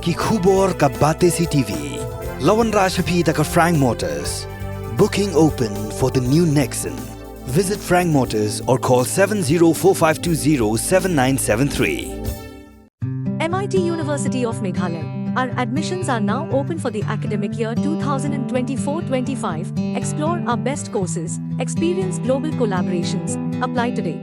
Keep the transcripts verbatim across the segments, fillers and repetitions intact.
Ki khubor ka Batesi T V. La wanrah sha phi da ka Frank Motors. Booking open for the new Nexon. Visit Frank Motors or call seven zero four five two zero seven nine seven three. M I T University of Meghalaya. Our admissions are now open for the academic year two thousand twenty-four twenty-five. Explore our best courses, experience global collaborations. Apply today.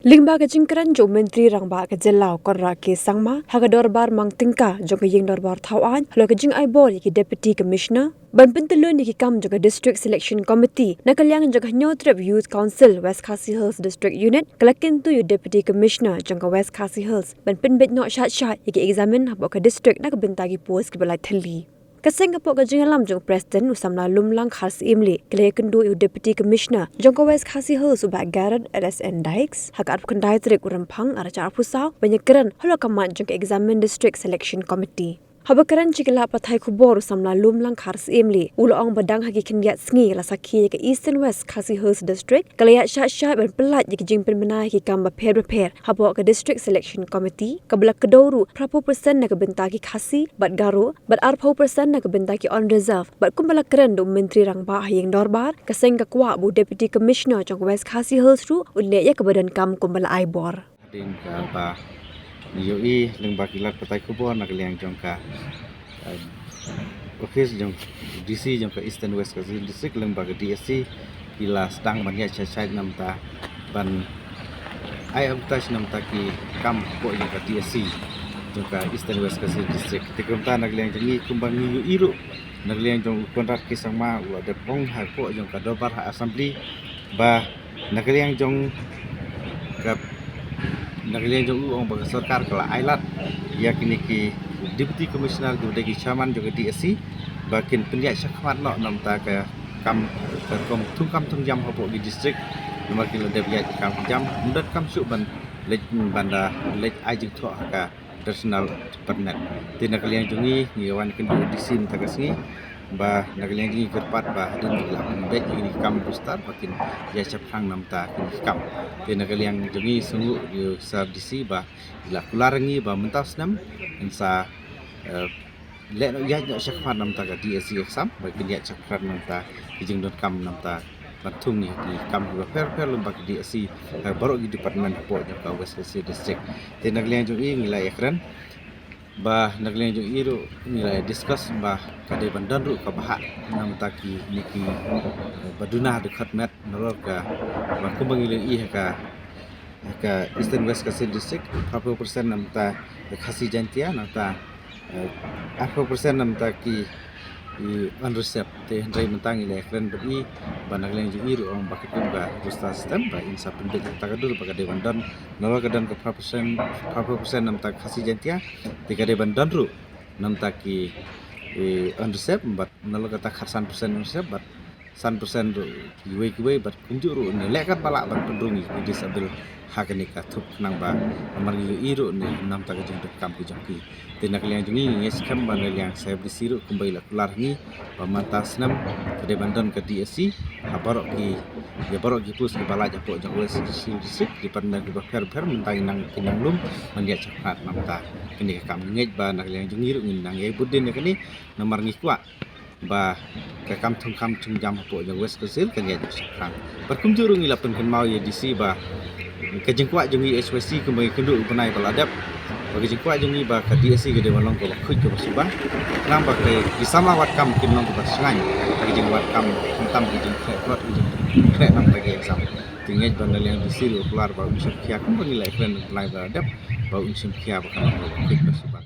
Lyngba ka jingkren jong u Myntri Rangbah ka jylla u Conrad K Sangma ha ka dorbar mang tyngka jong ka Ïing Dorbar Thawaiñ halor ka jingai bor ïa ki Deputy Commissioner ban pyntylun ïa ki kam jong ka District Selection Committee na ka liang jong ka Hynñiewtrep Youth Council West Khasi Hills District Unit. Ka la kyntu ïa u Deputy Commissioner jong ka West Khasi Hills ban pynbeit noh shait shait ïa ki eksamin hapoh ka district na ka bynta ki post kiba lai thylli. Ka seng hapoh ka jingïalam jong u President u samla Lumlang Kharsyiem Lee, ka la ïakynduh ïa u Deputy Commissioner jong ka West Khasi Hills u Bah Garod L S N Dykes ha ka arphew khyndai tarik u Rymphang arhajar arphew saw ban ïakren halor ka mat jong ka Examined District Selection Committee. Haba kren sha ki lad pathai khubor u samla Lumlang Kharsyiem Lee u la ong ba dang ha ki khyndiat sngi la sakhi ïa ka Eastern West Khasi Hills District ka la ïaid shait shait ban pyllait ïa ki jingpynbna ïa ki kam bapher bapher hapoh ka District Selection Committee, kaba la kdew ruh phra phew percent na ka bynta ki Khasi bad Garo bad arphew percent na ka bynta ki unreserved. Bad kumba la kren da u Myntri Rangbah ha Ïing Dorbar, ka seng ka kwah ba u Deputy Commissioner jong ka West Khasi Hills ruh un leh ïa kaba donkam kumba la ai bor. Hadien kaba ngi ïohi lyngba ki lad pathai khubor na ka liang jong ka, eh, office jong D C jong ka Eastern West Khasi Hills District lyngba ka D S C ki la sdang ban ïaid shait shait na bynta ban ai advertise na bynta ki kam hapoh jong ka D S C jong ka Eastern West Khasi Hills District. Te kumta na ka liang jong ngi kumba ngi ïohi ruh na ka liang jong u Conrad K Sangma u la dep ong hapoh jong ka dorbar ha Assembly ba na ka liang jong ka, na ka liang jong u ong ba ka sorkar ka la ai lad ïa kine ki Deputy Commissioner kiba dei ki Chairman jong ka D S C ba kin pynïaid shakhmat noh na bynta ka kam, ka kam thung kam thung jam hapoh ki district. Namar ki la dep ïaid ki kam ki jam, ym donkam shuh ban leit, ban da leit ai jingthoh ha ka traditional department. Te na ka liang jong ngi ngi wan kynduh D C mynta ka sngi ba na ka liang jong ngi kyrpad ba hadien ngi la pynbeit ïa kine ki kam booster ba kin ïaid shaphrang na bynta kine ki kam. Te na ka liang jong ngi sngewnguh ïa u Sir D C ba la kular ïa ngi ba mynta u snem ngin sa, eh, leh noh, ïaid noh shakhmat na bynta ka D S C exam ba kin ïaid shakhmat na bynta ki jingdonkam na bynta ban thung ïa ki kam kiba pher pher lyngba ka D S C ha baroh ki department hapoh jong ka West Khasi District. Te na ka liang jong i ngi la ïakren ba na ka liang jong i ruh ngi la discuss ba ka dei ban don ruh ka bhah na bynta kine ki, eh, ba duna dkhot met nalor ka ba kumba ngi la ïohi ha ka, ha ka Eastern West Khasi District phra phew percent na bynta ka Khasi Jaiñtia, na bynta eh, arphew percent na bynta ki, i, unreserved. Te hynrei mynta ngi la ïakren bad i ba na ka liang jong i ruh ong ba katkum ka roster system ba in sa pynbeit kata ka dur ba ka dei ban don, nalor ka don ka phra percent, phra phew percent na bynta ka Khasi Jaiñtia, te ka dei ban don ruh na bynta ki, i, unreserved bad nalor kata khatsan percent unreserved bad san percent ruh kiwei kiwei bad kumjuh ruh ne leh katba lah ban pynrung ïa ki disable ha kane ka thup khnang ba namar ngi ïohi ruh ne na bynta ka jingdonkam ki jong ki. Te na ka liang jong ngi ngi skhem ba na liang Sir D C ruh kumba i la kular ha ngi ba mynta snem ka dei ban don ka D S C ha baroh ki, ïa baroh ki post kiba lait hapoh jong West Khasi District, department kiba pher pher mynta ngi nang, ki nang lum ban ïaid shakhmat na bynta kane ka kam. Ngi ngeit ba na ka liang jong ngi ruh ngin nang ïai bud dien ïa kane namar ngi kwah ba ka kam thung kam thung jam hapoh jong West Khasi Hills kan ïaid shaphrang. Bad kumjuh ruh ngi la pynkynmaw ïa D C ba ka jingkwah jong ngi H Y C kumba ngi kynduh u bnai ba la dep, ba ka jingkwah jong ngi ba ka D S C ka dei ban long kaba khuid kaba suba, khnang ba ki samla wad kam kin long kiba shngaiñ ha ka jingwad kam, khamtam ka jingkhreh tlot, ka jingkhreh na bynta ki exam. Te ngi ngeit ba na liang D C ruh u kular ba un shim khia kumba ngi la ïakren u bnai ba la dep, ba un shim khia ba kan long kaba khuid kaba suba.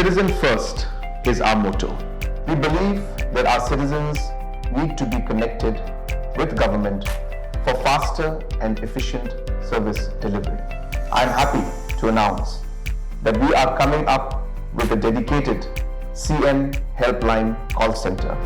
Citizen first is our motto. We believe that our citizens need to be connected with government for faster and efficient service delivery. I am happy to announce that we are coming up with a dedicated C M Helpline call center.